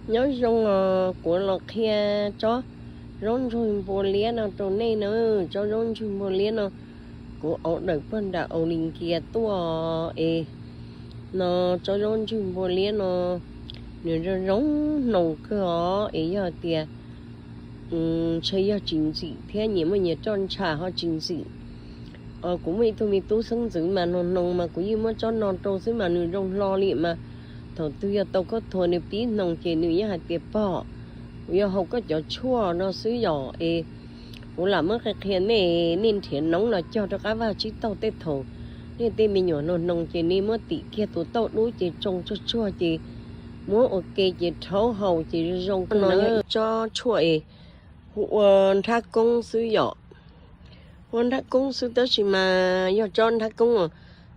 Nyob zoo os, kuv los qhia tsob zaub ntsuag npua liab no rau nej na. Tsob zaub ntsuag npua liab no kuv order puag nram Aus Lis Nkias tuaj es no tsob zaub ntsuag npua liab no nws zoo zoo hnoos kawg os. Es yog tias ntshe yog tsis ntxim thiab nyias muaj nyias roj ntsha ho tsis ntxim. Kuv muaj ib tug me tub xeeb ntxwv mas hnoos hnoos mas kuv yeej muab tsob no rau xwb mas nws zoo hlo li mas thaum twg yog tau koj thuav nws pib hnoos ces nws yeej hais tias pog, kuv yuav haus koj cov tshuaj no xwb yom. Es kuv lam muab qhia qhia nej, nej nrhiav noob los cog rau qab vaj tsib taug tej thaum nej tej me nyuam hnoos hnoos ces nej muab tim kiag tus tauj dub ces tsoo tsuag tsuag ces muab ua ke ces rhaub haus ces zoo zoo no. Tsob tshuaj es hu ua nrhab koob xwb yom. Hu ua nrhab koob xwb tab sis mas yog tsob nrhab koob uas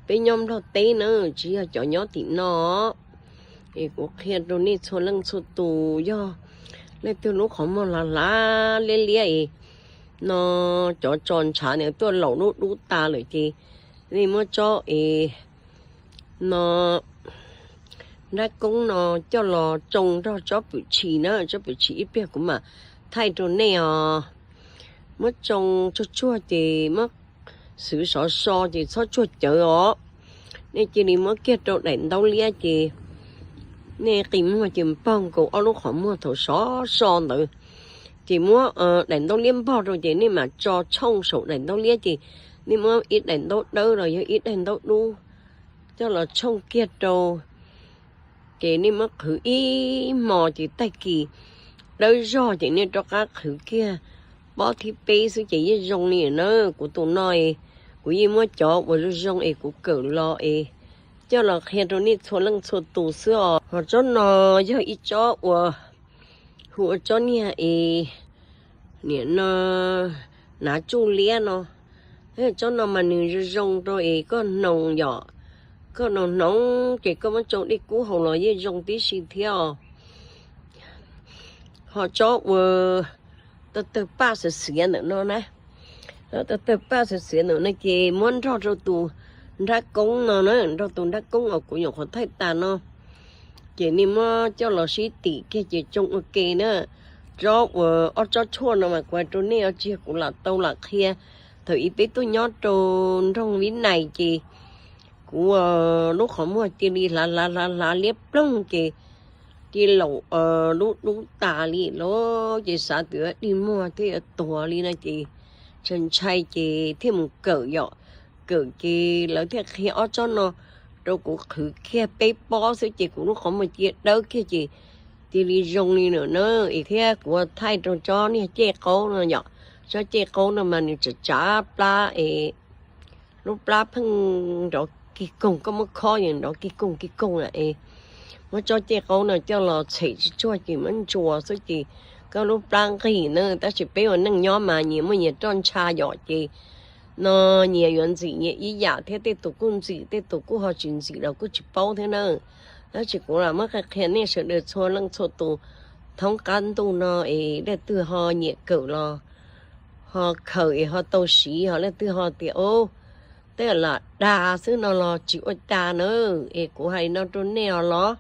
peb nyob Nplog teb na, tsis yog cov nyob tim no. Es kuv qhia rau nej txhua leej txhua tus, yog leej twg lub qhov muag hlav hlav liab liab es no cov tso ntshav ntawd tuaj laus dub dub tas lawm ces nej muab tsob es no nrhab koob no coj los tsoo nrog tsob pwm tshis na, tsob pwm tshis ib pliag kuv mam thaij rau nej os. Muab tsoo tsuag tsuag ces muab xwv sov so ces txhob tsuag cawv os. Nej cia li muab kiag rau daim ntaub liab ces nej qi muag ces npog nkaus ob lub qhov muag thaum sov so ntawd. Ces muab daim ntaub liab npog rau ces nej mam tso tshooj saum daim ntaub liab ces nej muab ib daim ntaub dawb los yog ib daim ntaub dub coj los tshooj kiag rau. Ces nej muab qhwv ib hmo ces tag kis dawb zog ces nej rov qab qhwv kiag pob thib peb xwb ces yeej zoo li na. Kuv tus no es kuv yeej muab cov uas zoo zoo es kuv kawm los es coj los qhia rau nej txhua leej txhua tus xwb os. Ho tsob no yog ib tsob uas hu ua tsob niag es niam no hnav tsuj liab no. Tsob no mas nws zoo zoo rau es koj hnoos yom, koj hnoos hnoos ces koj muab tsau dej kub haus los yeej zoo tib si thiab os. Ho tsob uas tawg tawg paj xiav xiav ntawm no na, tawg tawg paj xiav xiav ntawm no ces muab nrog rau tus nrhab koob no na, nrog tus nrhab koob uas kuv nyuam qhuav thaij tas no. Ces nej muab coj los sib tim kiag ces tsoo ua ke na. Tsob uas ob tsob tshuaj no mas kuv hais rau nej os, tsis yog kuv lam tau lam qhia. Thaum ub peb tuaj nyob rau nroog Vib Nais ces kuv lub qhov muag cia li hlav hlav hlav hlav liab ploog ces cia laum dub dub tas li lawm ces xav tias dig muag thiab yuav tuag li no ces ntshai ntshai ces thiaj mus kawm yom. Kawm ces lawv thiaj qhia ob tsob no rau kuv qhwv kiag peb pob xwb ces kuv lub qhov muag cia dawb kiag ces cia li zoo li lawm na. Es thiab kuv thaij rau tsob niag cej qaub no yom, tsob cej qaub no mas nws tsav tsav plab es lub plab pheej nrov kig koog, koj muab khob yeej nrov kig koog kig koog lawm es muab tsob cej qaub no coj los tshem tsuag tsuag ces muab ntsuas xwb ces koj lub plab nqig na. Tab sis peb ua neej nyob mas nyias muaj nyias roj ntsha yom ces no nyias yuav ntxim nyias ib yam thiab, tej tus kuj ntxim tej tus kuj ho tsis ntxim los kuj tsis paub thiab na. Tab sis kuv lam muab qhia qhia nej sawv daws txhua leej txhua tus thoob qab ntuj no es leej twg ho nyiam kawm los ho khaws es ho tau siv, ho leej twg ho tias o tej lam dag xwb no los tsis ua cas na. Es kuv hais no rau nej os los